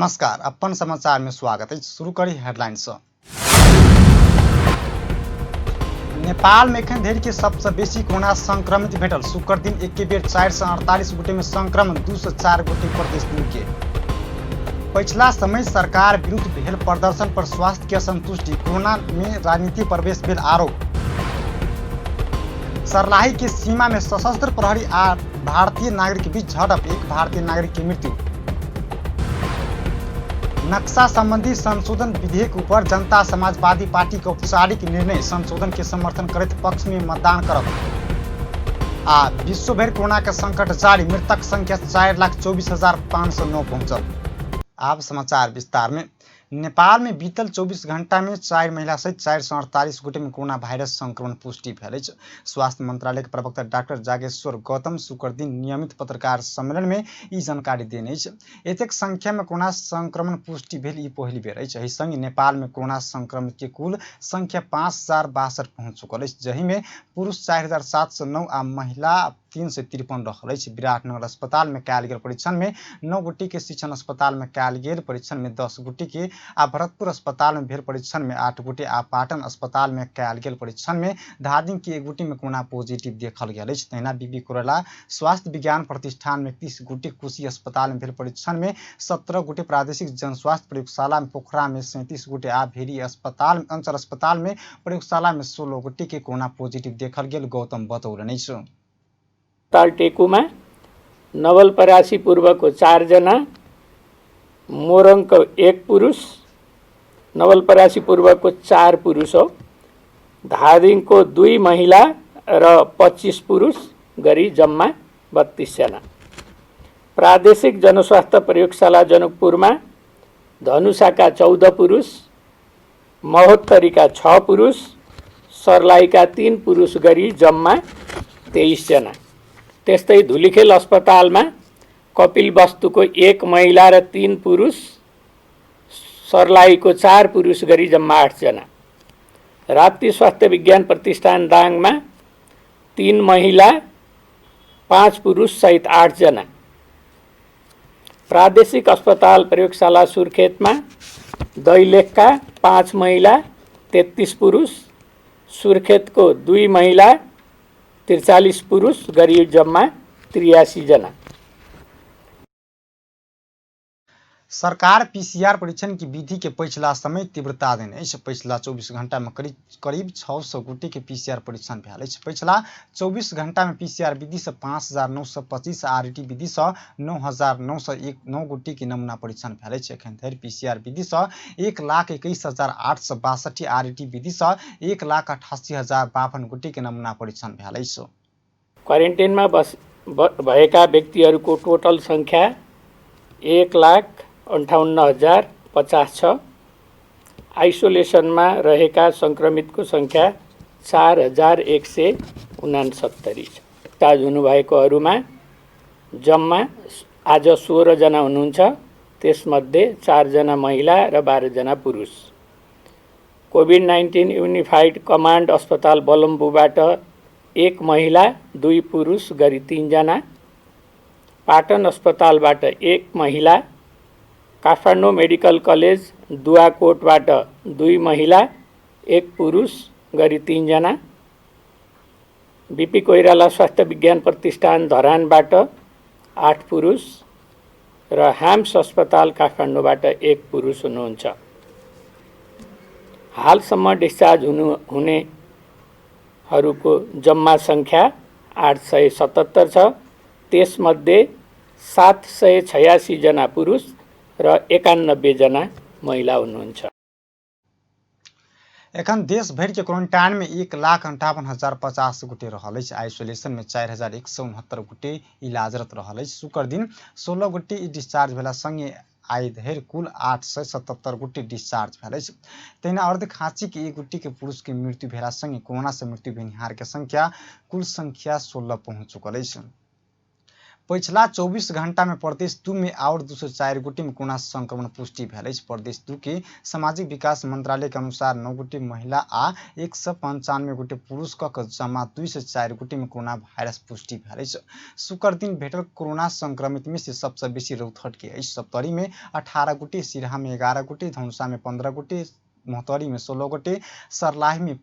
नमस्कार, अपन समाचार में स्वागत है। शुरू करी हेडलाइन से। नेपाल में एखन धरि के सबसे बेसी कोरोना संक्रमित भेटल। शुक्र दिन एके बेर 448 गोटे में संक्रमण, 204 गोटे प्रदेश 2 के। पछिला समय सरकार विरुद्ध भेल प्रदर्शन पर स्वास्थ्य के असंतुष्टि, कोरोना में राजनीति प्रवेश भेल आरोप। सर्लाही के सीमा में सशस्त्र प्रहरी आ भारतीय नागरिक के बीच झड़प, एक भारतीय नागरिक की मृत्यु। नक्शा संबंधी संशोधन विधेयक ऊपर जनता समाजवादी पार्टी के औपचारिक निर्णय, संशोधन के समर्थन करैत पक्ष में मतदान करब। आ विश्वभरि कोरोना के संकट जारी, मृतक संख्या 4,24,509 पहुंचल। आब समाचार विस्तार में। नेपाल में बीतल 24 घंटा में 4 महिला सहित 448 गोटे में कोरोना वायरस संक्रमण पुष्टि भेल अछि। स्वास्थ्य मंत्रालय के प्रवक्ता डॉक्टर जागेश्वर गौतम शुक्र दिन नियमित पत्रकार सम्मेलन में ई जानकारी देने अछि। एतेक संख्या में कोरोना संक्रमण पुष्टि भेल ई पहिल बेर अछि। एहि संग नेपाल में कोरोना संक्रमित के कुल संख्या 5,062 पहुंच चुकल अछि, जाहि में पुरुष 4,709 आ महिला 353 रहल अछि। विराटनगर अस्पताल में कयल गेल परीक्षण में 9 गोटे के, शिक्षण अस्पताल में कयल गेल परीक्षण में 10 गोटे के आ भरतपुर अस्पताल में भेल परीक्षण में 8 गोटे आ पाटन अस्पताल में कयल गेल परीक्षण में धादिंग के 1 गोटे में कोरोना पॉजिटिव देखल गेल अछि। तहिना बीबी कोइराला स्वास्थ्य विज्ञान प्रतिष्ठान में 30 गोटे, कोशी अस्पताल में भेल परीक्षण में 17 गोटे, प्रादेशिक जनस्वास्थ्य प्रयोगशाला में पोखरा में 37 गोटे आ भेरी अस्पताल अंचल अस्पताल में प्रयोगशाला में 16 गोटे के कोरोना पॉजिटिव देखल गेल गौतम बतौलनि अछि। अस्पताल टेकुमा नवलपरासी पूर्वको 4 जना, मोरङको 1 पुरुष, नवलपरासी पूर्वको 4 पुरुष हो, धादिङको 2 महिला र 25 पुरुष गरी जम्मा 32 जना। प्रादेशिक जनस्वास्थ्य प्रयोगशाला जनकपुरमा धनुषाका 14 पुरुष, महोत्तरीका 6 पुरुष, सर्लाहीका 3 पुरुष गरी जम्मा 23 जना। त्यस्तै धुलिखेल अस्पतालमा कपिल वस्तुको 1 महिला र 3 पुरुष, सर्लाहीको 4 पुरुष गरी जम्मा 8 जना। राप्ती स्वास्थ्य विज्ञान प्रतिष्ठान दाङमा 3 महिला 5 पुरुष सहित 8 जना। प्रादेशिक अस्पताल प्रयोगशाला सुर्खेतमा दैलेखका 5 महिला 33 पुरुष, सुर्खेतको 2 महिला 43 पुरुष गरी जम्मा 83 जना। सरकार पीसीआर परीक्षण की विधि के पछिला समय तीव्रता देने अछि। पछिला 24 घंटा में करीब 600 गोटे के पीसीआर परीक्षण भेल अछि। पछिला 24 घंटा में पीसीआर विधि से 5,925 आरटी विधि से 9,909 गोटे के नमूना परीक्षण भेल अछि। एखन धरि पीसीआर विधि से 1,21,862 आरटी विधि से 1,88,052 गोटे के नमूना परीक्षण भेल अछि। क्वारेन्टाइनमा भएका व्यक्तिहरूको टोटल संख्या 1,58,050 छ। आइसोलेसनमा रहेका संक्रमितको संख्या 4,169 छ। डिस्चार्ज हुनुभएकोहरूमा जम्मा आज 16 जना हुनुहुन्छ, त्यसमध्ये 4 जना महिला र 12 जना पुरुष। कोभिड-19 युनिफाइड कमान्ड अस्पताल बलम्बुबाट 1 महिला 2 पुरुष गरी 3 जना, पाटन अस्पतालबाट 1 महिला, काठमाडौँ मेडिकल कलेज दुवाकोटबाट 2 महिला 1 पुरुष गरी 3 जना, बीपी कोइराला स्वास्थ्य विज्ञान प्रतिष्ठान धरानबाट 8 पुरुष र ह्याम्स अस्पताल काठमाडौँबाट 1 पुरुष हुनुहुन्छ। हालसम्म डिस्चार्ज हुनेहरूको जम्मा सङ्ख्या 877 छ। त्यसमध्ये 786 जना पुरुष र 91 जना महिला हुनुहुन्छ। एखन देश भरि के क्वारेंटाइन में 1,58,050 गोटे रहल अछि। आइसोलेशन में 4,169 गोटे इलाजरत रहल अछि। शुक्र दिन 16 गोटे डिस्चार्ज भेला संगे आइ धरि कुल 877 गोटे डिस्चार्ज भेल अछि। तहिना अर्धखाँची के 1 गोटे के पुरुष के मृत्यु भेला संगे कोरोना से मृत्यु भेनिहार के संख्या कुल संख्या 16 पहुंच चुकल अछि। पछिला 24 घंटा में प्रदेश 2 में आओर 204 गोटे में कोरोना संक्रमण पुष्टि भेल अछि। प्रदेश 2 के सामाजिक विकास मंत्रालय के अनुसार 9 गोटे महिला आ 195 गोटे पुरुष क जमा 204 गोटे में कोरोना वायरस पुष्टि भेल अछि। शुक्र दिन भेटल कोरोना संक्रमित में से सबसे बेसी रौतहट के अछि। सप्तरी में 18 गोटे, सिरहा में 11 गोटे, धनुषा में 15 गोटे, महोत्तरी में 16 गोटे, सरलाही में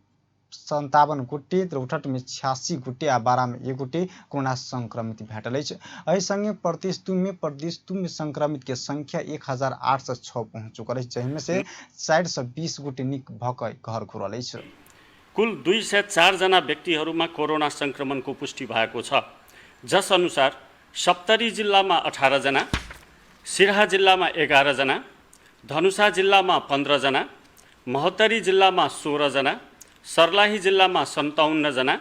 57 गोटे, रौतहट में 86 गोटे आ बारा में 1 गोटे कोरोना संक्रमित भेटल अछि। एहि संगे प्रदेश 2 में संक्रमित के संख्या 1806 पहुंच चुकल अछि, जाहिमे से 420 गोटे निक भऽ कऽ घर घुरल अछि। कुल 204 जना व्यक्तिहरूमा कोरोना सङ्क्रमणको पुष्टि भएको छ। जसअनुसार सप्तरी जिल्लामा 18 जना, सिरहा जिल्लामा 11 जना, धनुषा जिल्लामा 15 जना, महोत्तरी जिल्लामा 16 जना, सर्लाही जिल्लामा 57 जना,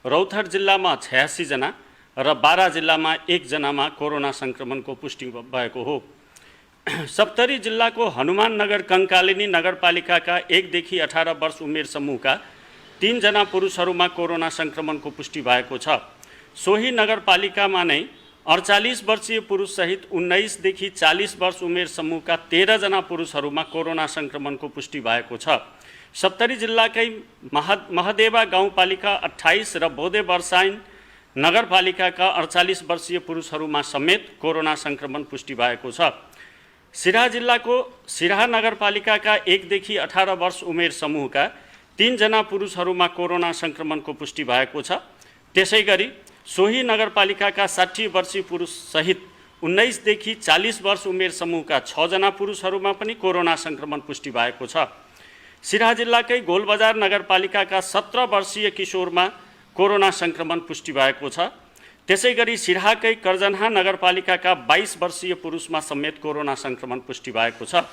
रौतहट जिल्लामा 86 जना र बारा जिल्लामा एकजनामा कोरोना सङ्क्रमणको पुष्टि भएको हो। सप्तरी जिल्लाको हनुमान नगर कङ्कालिनी नगरपालिकाका 1देखि 18 वर्ष उमेर समूहका तिनजना पुरुषहरूमा कोरोना सङ्क्रमणको पुष्टि भएको छ। सोही नगरपालिकामा नै 48 वर्षीय पुरुषसहित 19देखि 40 वर्ष उमेर समूहका 13 जना पुरुषहरूमा कोरोना सङ्क्रमणको पुष्टि भएको छ। सप्तरी जिल्लाकै महदेवा गाउँपालिका 28 र बोधे वर्षाइन नगरपालिकाका 48 वर्षीय पुरुषहरूमा समेत कोरोना सङ्क्रमण पुष्टि भएको छ। सिरहा जिल्लाको सिरहा नगरपालिकाका 1देखि 18 वर्ष उमेर समूहका तिनजना पुरुषहरूमा कोरोना सङ्क्रमणको पुष्टि भएको छ। त्यसै गरी सोही नगरपालिकाका 60 वर्षीय पुरुषसहित 19देखि 40 वर्ष उमेर समूहका छजना पुरुषहरूमा पनि कोरोना सङ्क्रमण पुष्टि भएको छ। सिरहा जिल्लाकै गोलबजार नगरपालिकाका 17 वर्षीय किशोरमा कोरोना सङ्क्रमण पुष्टि भएको छ। त्यसै गरी सिरहाकै कर्जन्हा नगरपालिकाका 22 वर्षीय पुरुषमा समेत कोरोना सङ्क्रमण पुष्टि भएको छ।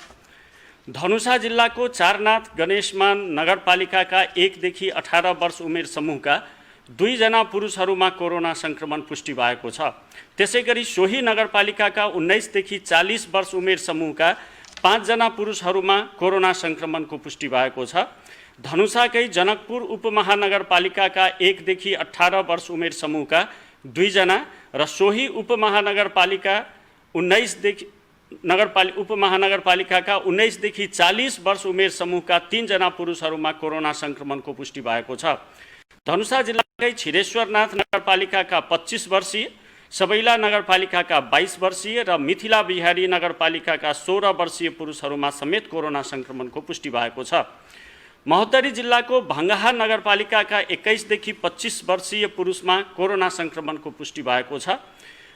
धनुषा जिल्लाको चारनाथ गणेशमान नगरपालिकाका 1देखि 18 वर्ष उमेर समूहका दुईजना पुरुषहरूमा कोरोना सङ्क्रमण पुष्टि भएको छ। त्यसै गरी सोही नगरपालिकाका 19देखि 40 वर्ष उमेर समूहका पाँचजना पुरुषहरूमा कोरोना सङ्क्रमणको पुष्टि भएको छ। धनुषाकै जनकपुर उपमहानगरपालिकाका 1देखि 18 वर्ष उमेर समूहका दुईजना र सोही उपमहानगरपालिका उन्नाइसदेखि उपमहानगरपालिकाका 19देखि 40 वर्ष उमेर समूहका तिनजना पुरुषहरूमा कोरोना सङ्क्रमणको पुष्टि भएको छ। धनुषा जिल्लाकै क्षीरेश्वरनाथ नगरपालिकाका 25 वर्षीय, सबैला नगरपालिकाका 22 वर्षीय र मिथिला बिहारी नगरपालिकाका 16 वर्षीय पुरुषहरूमा समेत कोरोना सङ्क्रमणको पुष्टि भएको छ। महोत्तरी जिल्लाको भङ्गाहा नगरपालिकाका 21देखि 25 वर्षीय पुरुषमा कोरोना सङ्क्रमणको पुष्टि भएको छ।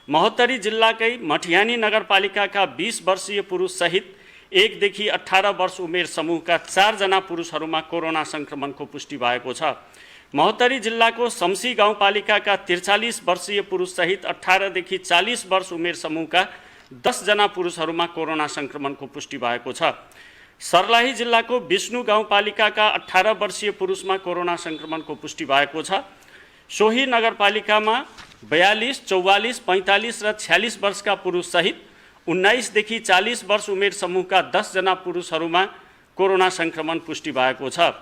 महोत्तरी जिल्लाकै मठियानी नगरपालिकाका 20 वर्षीय पुरुषसहित 1देखि 18 वर्ष उमेर समूहका चारजना पुरुषहरूमा कोरोना सङ्क्रमणको पुष्टि भएको छ। महोत्तरी जिल्लाको सम्सी गाउँपालिकाका 43 वर्षीय पुरुषसहित 18देखि 40 वर्ष उमेर समूहका 10 जना पुरुषहरूमा कोरोना सङ्क्रमणको पुष्टि भएको छ। सर्लाही जिल्लाको विष्णु गाउँपालिकाका 18 वर्षीय पुरुषमा कोरोना सङ्क्रमणको पुष्टि भएको छ। सोही नगरपालिकामा 42, 44, 45 र 46 वर्षका पुरुषसहित 19देखि 40 वर्ष उमेर समूहका 10 जना पुरुषहरूमा कोरोना सङ्क्रमण पुष्टि भएको छ।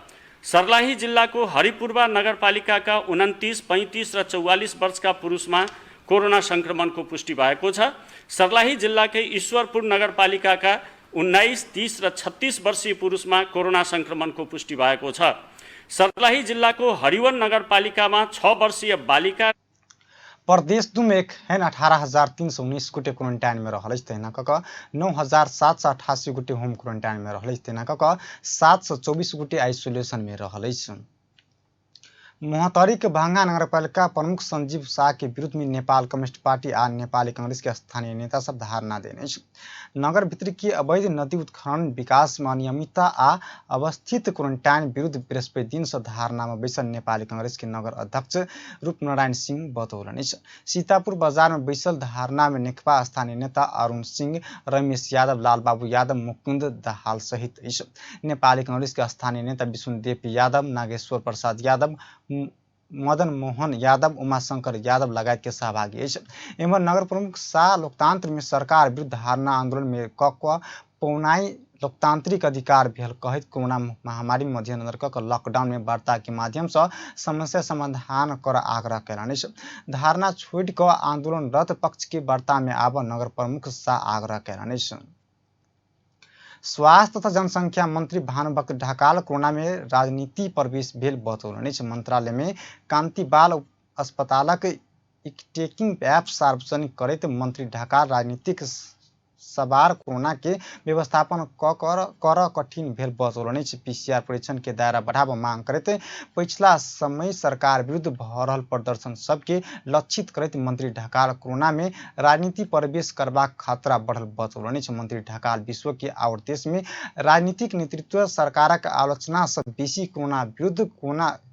सर्लाही जिल्लाको हरिपूर्वा नगरपालिकाका 29, 35 र 44 वर्षका पुरुषमा कोरोना सङ्क्रमणको पुष्टि भएको छ। सर्लाही जिल्लाकै ईश्वरपुर नगरपालिकाका 19, 30 र 36 वर्षीय पुरुषमा कोरोना सङ्क्रमणको पुष्टि भएको छ। सर्लाही जिल्लाको हरिवन नगरपालिकामा 6 वर्षीय बालिका प्रदेश 2 में एखन 18,319 गोटे क्वारेंटाइन में रहल अछि। तहिना कऽ कऽ 9788 गोटे होम क्वारेंटाइन में रहल अछि। तहिना कऽ कऽ 724 गोटे आइसोलेशन में रहल अछि। महोत्तरीके भंगा नगरपालिका प्रमुख संजीव शाह के विरुद्ध में नेपाल कम्युनिस्ट पार्टी आ नेपाली कांग्रेस के स्थानीय नेता सब धारणा देने अछि। नगर भित्री के अवैध नदी उत्खनन विकास में अनियमितता आ अवस्थित क्वारेंटाइन विरुद्ध बृहस्पति दिन से धारणा में बैसल नेपाली कांग्रेस के नगर अध्यक्ष रूपनारायण सिंह बतौलनि अछि। सीतापुर बाजार में बैसल धारणा में नेकपा स्थानीय नेता अरुण सिंह, रमेश यादव, लालबाबू यादव, मुकुन्द दाहाल सहित अछि। नेपाली कांग्रेस के स्थानीय नेता विष्णुदेव यादव, नागेश्वर प्रसाद यादव, मदन मोहन यादव, उमाशंकर यादव लगायत के सहभागी अछि। एम्हर नगर प्रमुख शाह लोकतंत्र में सरकार विरुद्ध धारणा आंदोलन में क पौनाइ लोकतांत्रिक अधिकार भेल कहैत कोरोना महामारी मध्यनजर क लॉकडाउन में वार्ता के माध्यम से समस्या समाधान कर आग्रह कयलनि अछि। धारणा छोड़ि कऽ आंदोलनरत पक्ष के वार्ता में आबऽ नगर प्रमुख शाह आग्रह कयलनि अछि। स्वास्थ्य तथा जनसंख्या मंत्री भानुभक्त ढकाल कोरोना में राजनीति प्रवेश भेल बतौलनि अछि। मंत्रालय में कांति बाल अस्पतालक टेकिंग ऐप सार्वजनिक करैत मंत्री ढकाल राजनीतिक सवार कोरोना के व्यवस्थापन कर कठिन भेल बतौलनि अछि। पीसीआर परीक्षण के दायरा बढ़ाबऽ मांग करैत पछिला समय सरकार विरुद्ध भऽ रहल प्रदर्शन सबके लक्षित करैत मंत्री ढकाल कोरोना में राजनीति प्रवेश करबाक खतरा बढ़ल बतौलनि अछि। मंत्री ढकाल विश्व के आओर देश में राजनीतिक नेतृत्व सरकारक आलोचना सँ बेसी कोरोना विरुद्ध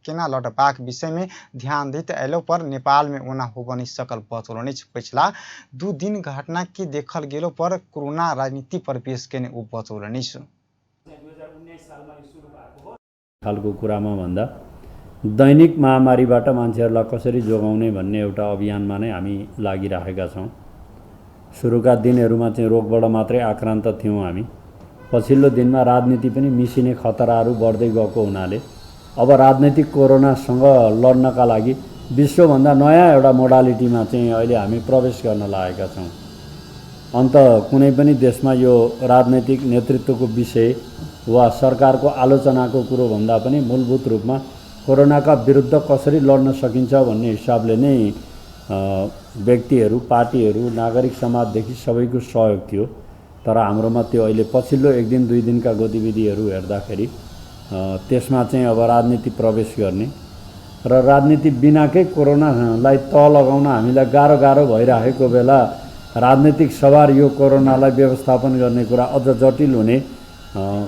केना लड़बाक विषय में ध्यान दैत अयलो पर नेपाल में ओना होबऽ नहि सकल बतौलनि अछि। पछिला 2 दिन घटना के देखल गेलो पर कोरोना राजनीति प्रवेश केने ओ बतौलनि अछि। खालको कुरामा भन्दा दैनिक महामारीबाट मान्छेहरूलाई कसरी जोगाउने भन्ने एउटा अभियानमा नै हामी लागिराखेका छौँ। सुरुका दिनहरूमा चाहिँ रोगबाट मात्रै आक्रान्त थियौँ हामी। पछिल्लो दिनमा राजनीति पनि मिसिने खतराहरू बढ्दै गएको हुनाले अब राजनीतिक कोरोनासँग लड्नका लागि विश्वभन्दा नयाँ एउटा मोडालिटीमा चाहिँ अहिले हामी प्रवेश गर्न लागेका छौँ। अन्त कुनै पनि देशमा यो राजनैतिक नेतृत्वको विषय वा सरकारको आलोचनाको कुरो भन्दा पनि मूलभूत रूपमा कोरोनाका विरुद्ध कसरी लड्न सकिन्छ भन्ने हिसाबले नै व्यक्तिहरू, पार्टीहरू, नागरिक समाजदेखि सबैको सहयोग थियो। तर हाम्रोमा त्यो अहिले पछिल्लो एक दिन दुई दिनका गतिविधिहरू हेर्दाखेरि त्यसमा चाहिँ अब राजनीति प्रवेश गर्ने र राजनीति बिनाकै कोरोनालाई तह लगाउन हामीलाई गाह्रो गाह्रो भइराखेको बेला राजनीतिक सवार यो कोरोनालाई व्यवस्थापन गर्ने कुरा अझ जटिल हुने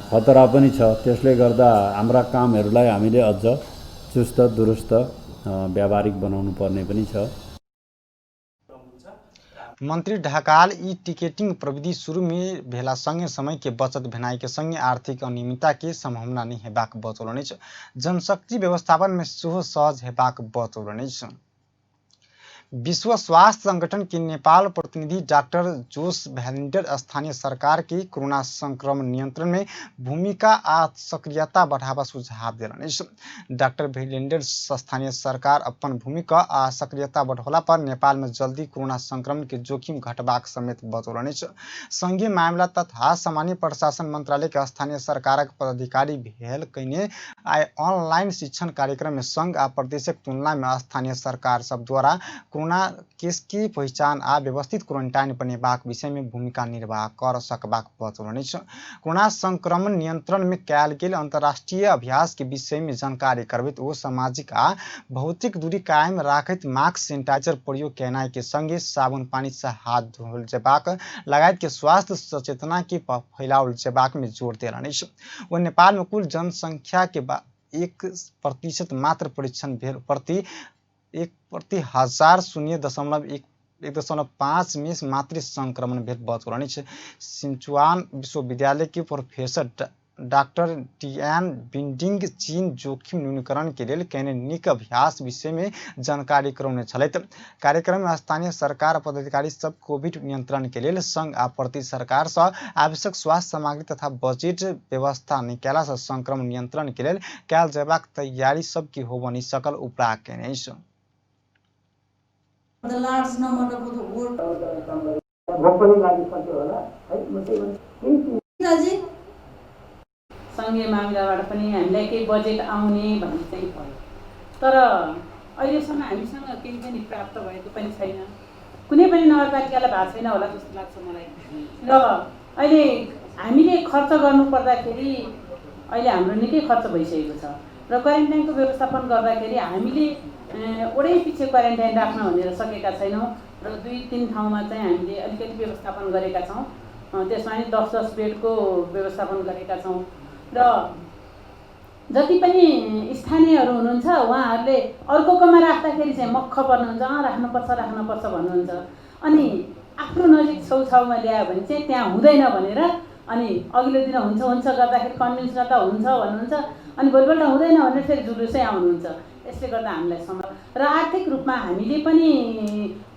खतरा पनि छ। त्यसले गर्दा हाम्रा कामहरूलाई हामीले अझ चुस्त दुरुस्त व्यावहारिक बनाउनु पर्ने पनि छ। मंत्री ढकाल ई टिकटिंग प्रविधि शुरू में भेला संगे समय के बचत भेनाइ के संगे आर्थिक अनियमितता के संभावना नहि हेबाक बतौलनि अछि। जनशक्ति व्यवस्थापन में सेहो सहज हेबाक बतौलनि अछि। विश्व स्वास्थ्य संगठन के नेपाल प्रतिनिधि डॉक्टर जोस भ्यालेन्टर स्थानीय सरकार के कोरोना संक्रमण नियंत्रण में भूमिका आ सक्रियता बढ़ावा सुझाव देलनि अछि। डॉक्टर भ्यालेन्टर स्थानीय सरकार अपन भूमिका आ सक्रियता बढ़ौला पर नेपाल में जल्दी कोरोना संक्रमण के जोखिम घटबाक समेत बतौलनि अछि। संघीय मामला तथा सामान्य प्रशासन मंत्रालय के स्थानीय सरकारक पदाधिकारी भेल कयने आइ ऑनलाइन शिक्षण कार्यक्रम में संघ आ प्रदेशक तुलना में स्थानीय सरकार सब द्वारा कोरोना केस के पहिचान आ व्यवस्थित क्वारंटाइन बनेबाक विषय में भूमिका निर्वाह कर सकबाक बतौलनि अछि। कोरोना संक्रमण नियंत्रण में कयल गेल अंतर्राष्ट्रीय अभ्यास के विषय में जानकारी करबैत ओ सामाजिक आ भौतिक दूरी कायम राखैत मास्क, सैनिटाइजर प्रयोग केनाइ के संगे साबुन पानी से हाथ धोल जेबाक लगायत के स्वास्थ्य सचेतना के फैलाओल जेबाक में जोर देलनि अछि। ओ नेपाल में कुल जनसंख्या के 1% मात्र परीक्षण भेल प्रति 1 प्रति हजार 0.1 1.5 में मातृ संक्रमण भेल बतौलनि अछि। सिचुआन विश्वविद्यालय के प्रोफेसर डॉक्टर टीएन बिंडिंग चीन जोखिम न्यूनीकरण के लेल कयने नीक अभ्यास विषय में जानकारी करौने छलथि। कार्यक्रम में स्थानीय सरकार पदाधिकारी सब कोविड नियंत्रण के लेल संघ आ प्रदेश सरकार सँ आवश्यक स्वास्थ्य सामग्री तथा बजेट व्यवस्था नहि कयला सँ संक्रमण नियंत्रण के लेल कयल जयबाक तैयारी सब के होबऽ नहि सकल उपराग कयने अछि। The large number of the world. सङ्घीय मामिलाबाट पनि हामीलाई केही बजेट आउने भन्ने चाहिँ भयो, तर अहिलेसम्म हामीसँग केही पनि प्राप्त भएको पनि छैन। कुनै पनि नगरपालिकालाई भएको छैन होला जस्तो लाग्छ मलाई। र अहिले हामीले खर्च गर्नु पर्दाखेरि अहिले हाम्रो निकै खर्च भइसकेको छ र क्वारेन्टाइनको व्यवस्थापन गर्दाखेरि हामीले वडै पछि क्वारेन्टाइन राख्न भनेर सकेका छैनौँ र 2-3 ठाउँमा चाहिँ हामीले अलिकति व्यवस्थापन गरेका छौँ। त्यसमा नि 10-10 बेडको व्यवस्थापन गरेका छौँ र जति पनि स्थानीयहरू हुनुहुन्छ उहाँहरूले अर्कोकोमा राख्दाखेरि चाहिँ मक्ख पर्नुहुन्छ, अँ राख्नुपर्छ राख्नुपर्छ भन्नुहुन्छ, अनि आफ्नो नजिक छेउछाउमा ल्यायो भने चाहिँ त्यहाँ हुँदैन भनेर अनि अघिल्लो दिन हुन्छ हुन्छ गर्दाखेरि कन्भिन्स गर्दा हुन्छ भन्नुहुन्छ, अनि भोलिपल्ट हुँदैन भनेर फेरि जुलुसै आउनुहुन्छ। यसले गर्दा हामीलाई र आर्थिक रूपमा हामीले पनि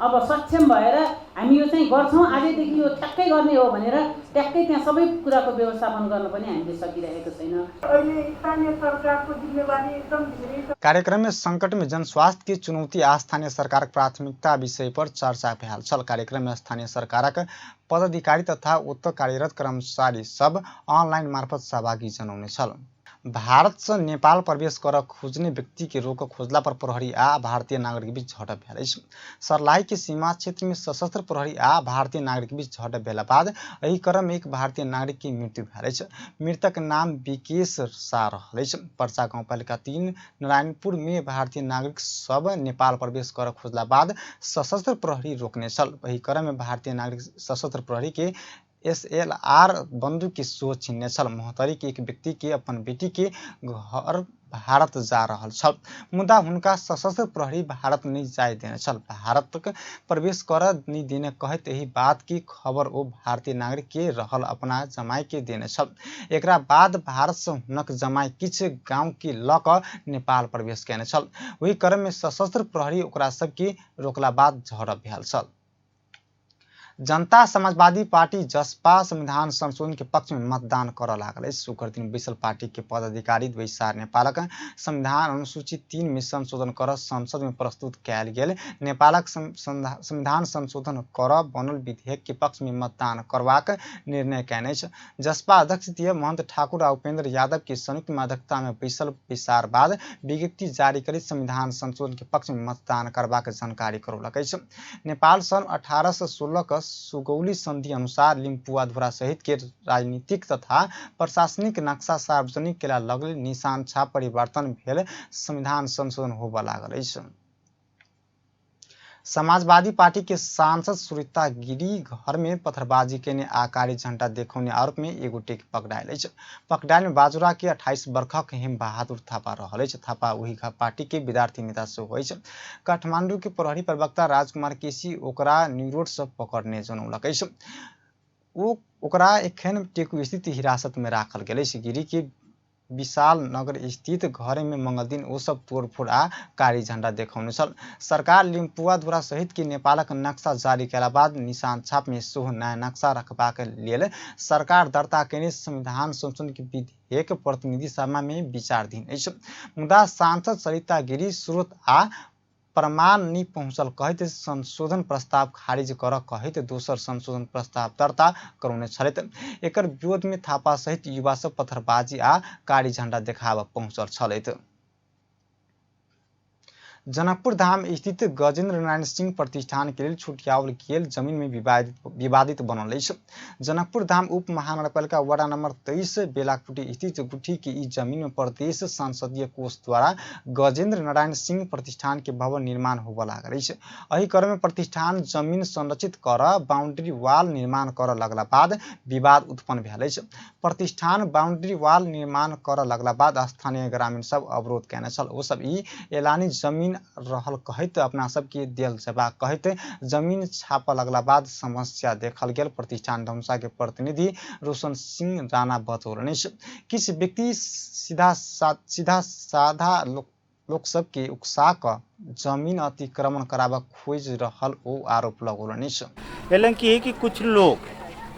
अब सक्षम भएर हामी यो चाहिँ गर्छौँ, आजैदेखि यो ठ्याक्कै गर्ने हो भनेर ट्याक्कै त्यहाँ सबै कुराको व्यवस्थापन गर्न पनि हामीले सकिरहेको छैन। अहिले स्थानीय सरकारको जिम्मेवारी एकदम धेरै छ। कार्यक्रम में संकट में जनस्वास्थ्य की चुनौती आ स्थानीय सरकारक प्राथमिकता विषय पर चर्चा भेल छल। कार्यक्रम में स्थानीय सरकारक पदाधिकारी तथा ओतऽ कार्यरत कर्मचारी सब ऑनलाइन मार्फत सहभागी जनौने छल। भारत से नेपाल प्रवेश कर खोजने व्यक्ति के रोक खोजला पर प्रहरी आ भारतीय नागरिक बीच झड़प भेल अछि। सर्लाही के सीमा क्षेत्र में सशस्त्र प्रहरी आ भारतीय नागरिक बीच झड़प भेला बाद एहि क्रम में एक भारतीय नागरिक के मृत्यु भेल अछि। मृतक नाम विकेश शाह रहल अछि। पर्चा गाउँपालिका 3 नारायणपुर में भारतीय नागरिक सब नेपाल प्रवेश कर खोजला बाद सशस्त्र प्रहरी रोकने छल। एहि क्रम में भारतीय नागरिक सशस्त्र प्रहरी के SLR बंदूक के सो छिनने छल। महोत्तरी के एक व्यक्ति के अपन बेटी के घर भारत जा रहल छल, मुदा हुनका सशस्त्र प्रहरी भारत नहि जाय देने छल। भारतक प्रवेश कर नहि देने कहैत एहि बात की खबर ओ भारतीय नागरिक के रहल अपना जमाई के देने छल। एकरा बाद भारत से हुनक जमाई किछु गांव के लऽ कऽ नेपाल प्रवेश केने छल। ओहि क्रम में सशस्त्र प्रहरी ओकरा सबके रोकला बाद झड़प भेल छल। जनता समाजवादी पार्टी जसपा संविधान संशोधन के पक्ष में मतदान करऽ लागल अछि। शुक्र दिन बैसल पार्टी के पदाधिकारी बैसार नेपालक संविधान अनुसूची 3 में संशोधन कर संसद में प्रस्तुत कयल गेल नेपालक संविधान संशोधन कर बनल विधेयक के पक्ष में मतदान करबाक निर्णय कयने अछि। जसपा अध्यक्ष महंत ठाकुर आ उपेंद्र यादव के संयुक्त अध्यक्षता में बैसल बैसार बाद विज्ञप्ति जारी करी संविधान संशोधन के पक्ष में मतदान करबाक जानकारी करौलक अछि। नेपाल सन् 1816 के सुगौली संधि अनुसार लिम्पुआ सहित के राजनीतिक तथा प्रशासनिक नक्शा सार्वजनिक केला लगल निशान छाप परिवर्तन भेल संविधान संशोधन होबय लागल अछि। समाजवादी पार्टी के सांसद सुरिता गिरी घर में पत्थरबाजी केने आ कारी झंडा देखौने आरोप में एक गोटे के पकड़ायल अछि। पकड़ायल में बाजुरा के 28 वर्षक हेम बहादुर थापा रहल अछि। थापा ओहि पार्टी के विद्यार्थी नेता सेहो अछि। काठमांडू के प्रहरी प्रवक्ता राजकुमार केसी ओकरा न्यू रोड से पकड़ने जनौलक अछि। ओ ओकरा एखन टेकू स्थित हिरासत में राखल गेल अछि। गिरी के विशाल नगर स्थित घर में मंगल दिन ओ सब तोड़फोड़ आ कारी झंडा देखौने छल। सरकार लिम्पुआ द्वारा सहित के नेपालक नक्शा जारी कयला बाद निशान छाप में सेहो नया नक्शा रखबाक लेल सरकार दर्ता केने संविधान संशोधन के विधेयक प्रतिनिधि सभा में विचाराधीन अछि। मुदा सांसद सरिता गिरी स्रोत आ प्रमाण नहि पहुंचल कहैत संशोधन प्रस्ताव खारिज कर कहैत दोसर संशोधन प्रस्ताव दर्ता करौने छलथि। एकर विरोध में थापा सहित युवा सब पत्थरबाजी आ कारी झंडा देखाबऽ पहुंचल छलथि। जनकपुर धाम स्थित गजेंद्र नारायण सिंह प्रतिष्ठान के लेल छुटियाओल गेल जमीन में विवादित बनल अछि। जनकपुर धाम उप महानगरपालिका वार्ड नंबर 23 बेलाकुटी स्थित गुठी के ई जमीन में प्रदेश संसदीय कोष द्वारा गजेंद्र नारायण सिंह प्रतिष्ठान के भवन निर्माण होबय लागल अछि। एहि क्रम में प्रतिष्ठान जमीन संरचित कर बाउंड्री वाल निर्माण कर लगला बाद विवाद उत्पन्न भेल अछि। प्रतिष्ठान बाउंड्री वाल निर्माण कर लगला बाद स्थानीय ग्रामीण सब अवरोध केने छल। ओ सब ई एलानी जमीन रहल कहैत अपना सबके देल जेबाक कहैत जमीन छापऽ लगला बाद समस्या देखल गेल। प्रतिष्ठान धनुषा के प्रतिनिधि रोशन सिंह राणा बतौलनि अछि। किछु व्यक्ति सीधा साधा लोक सबके उकसा कऽ जमीन अतिक्रमण कराबऽ खोजि रहल ओ आरोप लगौलनि अछि। एलन की है कि कुछ लोग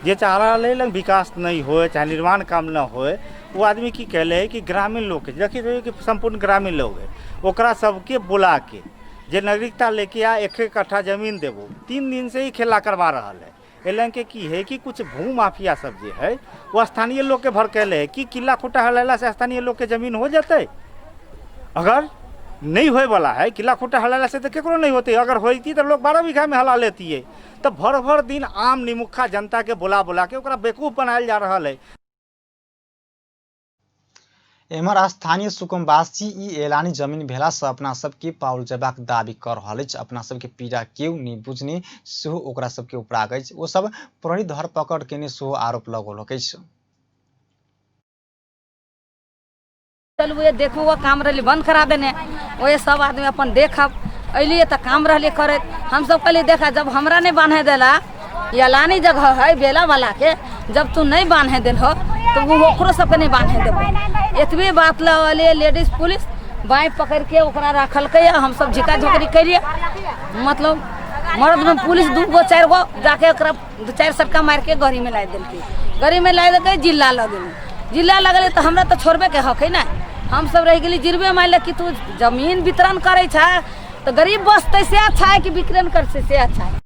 जे चाह रहा है विकास नहीं होए चाहे निर्माण काम न होए, वो आदमी की कहले है कि ग्रामीण लोग के देखिए कि संपूर्ण ग्रामीण लोग है ओकरा सबके बुला के जे नागरिकता लेके आ एक एक कट्ठा जमीन देबो 3 दिन से ही खेला करवा रहा है। एलन के की है कि कुछ भू माफिया सब जे है वो स्थानीय लोग के भड़केले है कि किला खुटा हलेला से स्थानीय लोग के जमीन हो जाते। अगर नहीं होए वाला है किला खुटा हलाला से तो केकरो नहीं होते, अगर होती तो लोग 12 बीघा में हला लेती है। तो भर भर दिन आम निमुखा जनता के बुला बुला के ओकरा बेवकूफ़ बनायल जा रहा है। एम्हर स्थानीय सुकुम्बासी ई एलानी जमीन भेला से अपना सबके पाओल जेबाक दावी कर रहल अछि। अपना सबके पीड़ा केओ नहि बुझने सेहो ओकरा सबके उपराग अछि। ओ सब प्रहरी धरपकड़ केने सेहो आरोप लगौलक अछि। चलू ये देखू वो काम रही बंद करा देने वो सब आदमी अपन देखब अलिए तो काम रही करैत। हम सब कहलिए देखा जब हमरा नहीं बांधे देला ये लानी जगह है बेला वाला के, जब तू नहीं बांधे दिल हो तो वो ओकरो सबके नहीं बांधे देबो। एतबे बात लगे लेडीज पुलिस बाँहि पकड़ि के ओकरा रखलकै। हमसब झिका झोकरी केलियै, मतलब मरद में पुलिस 2 गो 4 गो जाके ओकरा 2-4 सटका मारि के गाड़ी में लादि देलकै। गाड़ी में लादि देलकै, जिला लऽ गेलै। जिला लऽ गेलै तऽ हमरा तऽ छोड़बे के हक है ने। हमसब रहि गेली जिरबे मारि लए कि तू जमीन वितरण करै छै तऽ गरीब बसतै से अच्छा है कि वितरण करतै से अच्छा है।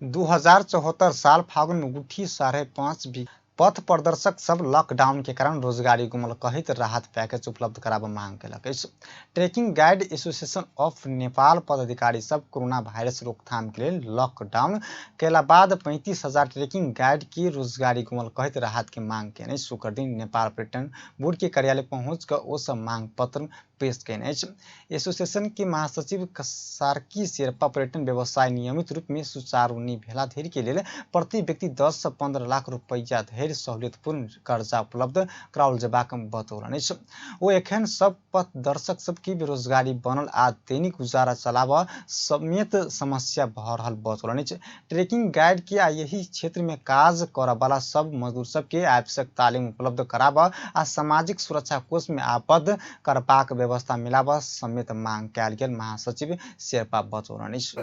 2074 साल फागुन में गुठी 5.5 बीघा पथ प्रदर्शक सब लॉकडाउन के कारण रोजगारी गुमल कहित राहत पैकेज उपलब्ध कराबऽ मांग केलक अछि। Trekking guide association of Nepal पदाधिकारी सब कोरोना वायरस रोकथाम के लेल लॉकडाउन कयला बाद 35,000 ट्रेकिंग गाइड के रोजगारी गुमल कहित राहत के मांग केने अछि। शुक्र दिन नेपाल पर्यटन बोर्ड के कार्यालय पहुँच कऽ ओ सब मांग पत्र पेश केने अछि। एसोसिएशन के महासचिव सार्की शेर्पा पर्यटन व्यवसाय नियमित रूप में सुचारू नहि भेला धरि के लेल प्रति व्यक्ति 10 से 15 लाख रुपैया धरि सहूलियतपूर्ण कर्जा उपलब्ध कराओल जेबाक बतौलनि अछि। ओ एखन सब पथ दर्शक सबके बेरोजगारी बनल आ दैनिक गुजारा चलाबऽ समेत समस्या भऽ रहल बतौलनि अछि। ट्रेकिंग गाइड के आ यही क्षेत्र में काज करऽ वाला सब मजदूर सबके आवश्यक तालीम उपलब्ध कराबऽ आ सामाजिक सुरक्षा कोष में आबद्ध करबाक व्यवस्था मिलाबऽ समेत मांग कयल गेल महासचिव शेर्पा बतौलनि अछि।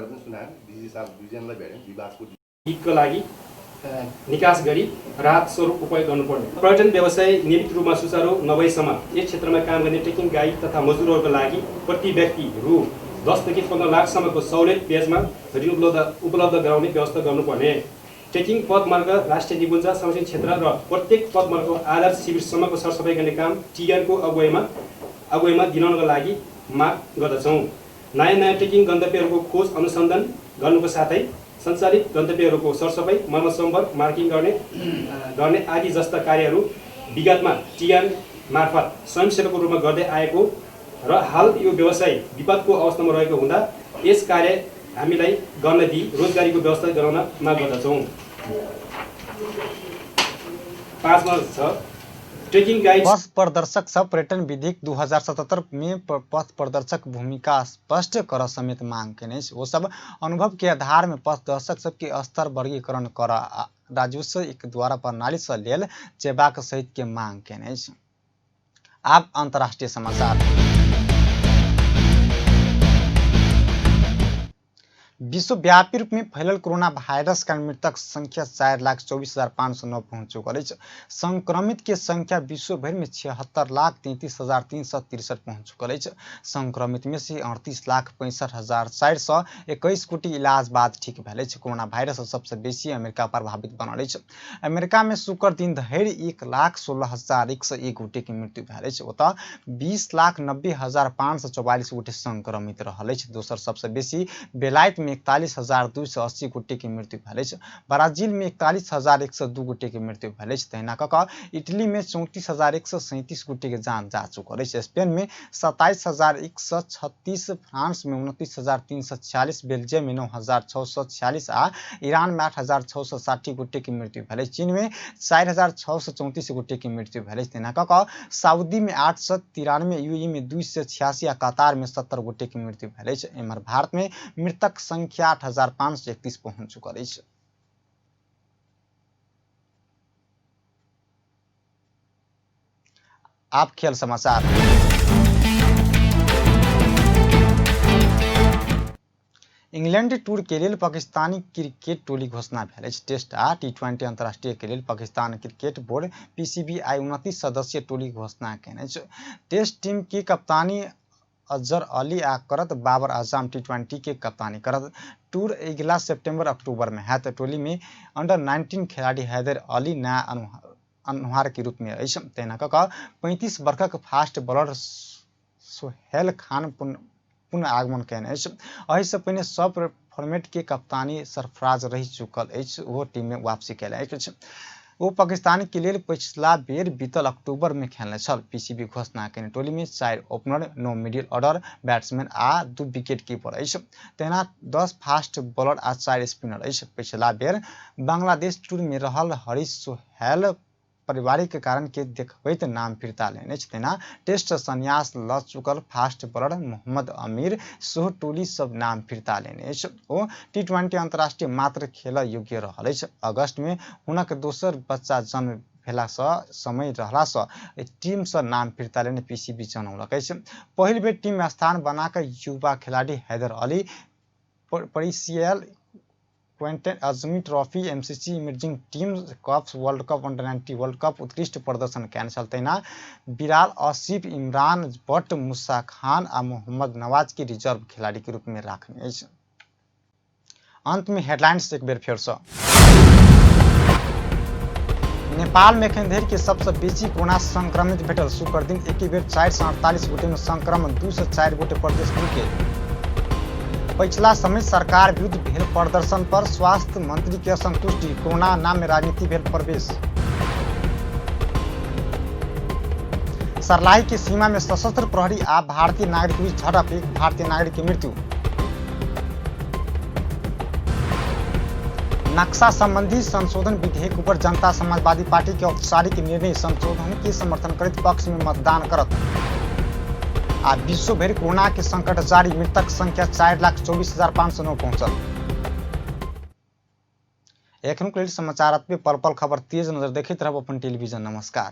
हितको लागि निकास गरी राहत स्वरूप उपयोग गर्नुपर्ने। पर्यटन व्यवसाय नियमित रूपमा सुचारू नभएसम्म यस क्षेत्रमा काम गर्ने ट्रेकिङ गाइड तथा मजदुरहरूको लागि प्रति व्यक्ति रु 10 देखि 15 लाखसम्मको सहुलियत ब्याजमा ऋण उपलब्ध गराउने व्यवस्था गर्नुपर्ने। ट्रेकिङ पदमार्ग राष्ट्रिय निकुञ्ज संरक्षण क्षेत्र र प्रत्येक पदमार्गको आधार शिविरसम्मको सरसफाइ गर्ने काम टिएनको अगुवाईमा दिलाउनको लागि माग गर्दछौँ। नयाँ नयाँ ट्रेकिङ गन्तव्यहरूको खोज अनुसन्धान गर्नुको साथै सञ्चालित गन्तव्यहरूको सरसफाइ, मर्मत सम्पर्क, मार्किङ गर्ने आदि जस्ता कार्यहरू विगतमा टिएन मार्फत स्वयंसेवाको रूपमा गर्दै आएको र हाल यो व्यवसाय विपदको अवस्थामा रहेको हुँदा यस कार्य हामीलाई गर्न दिई रोजगारीको व्यवस्था गराउन माग गर्दछौँ। 5मा छ ट्रेकिङ गाइड। पथ प्रदर्शक सब पर्यटन विधेयक 2077 में पथ प्रदर्शक भूमिका स्पष्ट कर समेत मांग केने अछि। ओ सब अनुभव के आधार में पथ दर्शक सबके स्तर वर्गीकरण कर राजस्व एक द्वारा प्रणाली से लेल जेबाक सहित के मांग केने अछि। आब अंतर्राष्ट्रीय समाचार। विश्वव्यापी रूप में फैलल कोरोना वायरस कारण मृतक संख्या 4,24,509 पहुंच चुकल अछि। संक्रमित के संख्या विश्व भरि में 76,33,363 पहुंच चुकल अछि। संक्रमित में से 38,65,421 कोटी इलाज बाद ठीक भेल अछि। कोरोना वायरस सबसे बेसी अमेरिका प्रभावित बनल अछि। अमेरिका में शुक्र दिन धरि 1,16,101 गोटे के मृत्यु भेल अछि। ओतऽ 20,90,544 गोटे संक्रमित रहल अछि। दोसर सबसे बेसी बेलायत में 41,280 गोटे के मृत्यु भेल अछि। ब्राजील में 41,102 गोटे के मृत्यु भेल अछि। तहिना कऽ कऽ इटली में 34,137 गोटे के जान जा चुकल अछि। स्पेन में 27,136, फ्रांस में 29,346, बेल्जियम में 9,646 आ ईरान में 8,660 गोटे के मृत्यु भेल अछि। चीन में 4,634 गोटे के मृत्यु भेल अछि। तहिना कऽ कऽ सऊदी में 893, यूएई में 286 आ कतार में 70 गोटे के मृत्यु भेल अछि। एम्हर भारत में मृतक संख्या 8,531 पहुंच चुकल अछि। आप खेल समाचार। इंग्लैंड टूर के लेल पाकिस्तानी क्रिकेट टोली घोषणा भेल अछि। टेस्ट आ टी20 अंतर्राष्ट्रीय के लेल पाकिस्तान क्रिकेट बोर्ड पीसीबी आई 29 सदस्यीय टोली घोषणा केने अछि। टेस्ट टीम के कप्तानी अजहर अली आ करत बाबर आजम टी20 के कप्तानी करत। टूर अगिला सितंबर अक्टूबर में हैत। टोली में अंडर 19 खिलाड़ी हैदर अली नया अनुहार के रूप में अछि। तहिना कऽ कऽ 35 वर्षक फास्ट बॉलर सोहेल खान पुनः आगमन कयने अछि। एहिसँ पहिने सब फॉर्मेट के कप्तानी सरफराज रहि चुकल अछि, ओहो टीम में वापसी कयलक अछि। ओ पाकिस्तान के लेल पछिला बेर बीतल अक्टूबर में खेलने छल। पीसीबी घोषणा कयने टोली में 4 ओपनर, 9 मिडिल ऑर्डर बैट्समैन आ 2 विकेट कीपर अछि। तहिना 10 फास्ट बॉलर आ 4 स्पिनर अछि। पछिला बेर बांग्लादेश टूर में रहल हरीश सोहेल पारिवारिक कारण के देखबैत नाम फिर्ता लेने अछि। तहिना टेस्ट संन्यास ल चुकल फास्ट बॉलर मोहम्मद अमीर सेहो टोली सब नाम फिर्ता लेने अछि। ओ टी20 अंतर्राष्ट्रीय मात्र खेल योग्य रहल अछि। अगस्त में हुनक दोसर बच्चा जन्म भेलासँ समय रहलासँ टीमसँ नाम फिर्ता लेने पीसीबी जनौलक अछि। पहिल बेर टीममे स्थान बना कऽ युवा खेलाड़ी Haider Ali Percial Quinton Azmi trophy, MCC emerging team cups, world cup under 19 world cup उत्कृष्ट प्रदर्शन कयने छल। तहिना बिलाल आसिफ, इमरान भट्ट, मुसा खान आ मोहम्मद नवाज के रिजर्व खेलाड़ी के रूप में राखने अछि। अंत में हेडलाइंस एक बेर फेरसँ। नेपाल में एखन धरि के सबसँ बेसी कोरोना संक्रमित भेटल। शुक्र दिन एके बेर 448 गोटे में संक्रमण, 204 गोटे प्रदेश 2 के। पछिला समय सरकार विरुद्ध भेल प्रदर्शन पर स्वास्थ्य मंत्री के असंतुष्टि, कोरोना नाम में राजनीति भेल प्रवेश। सरलाही के सीमा में सशस्त्र प्रहरी आ भारतीय नागरिक बीच झड़प, एक भारतीय नागरिक की मृत्यु। नक्शा संबंधी संशोधन विधेयक ऊपर जनता समाजवादी पार्टी के औपचारिक निर्णय, संशोधन के समर्थन करैत पक्ष में मतदान करत। आ विश्व भरि कोरोना के संकट जारी, मृतक संख्या 4,24,509 पहुंचल। एखनुक लेल समाचार पल पल खबर तेज नजर देखैत रहब अपन टेलीविजन। नमस्कार।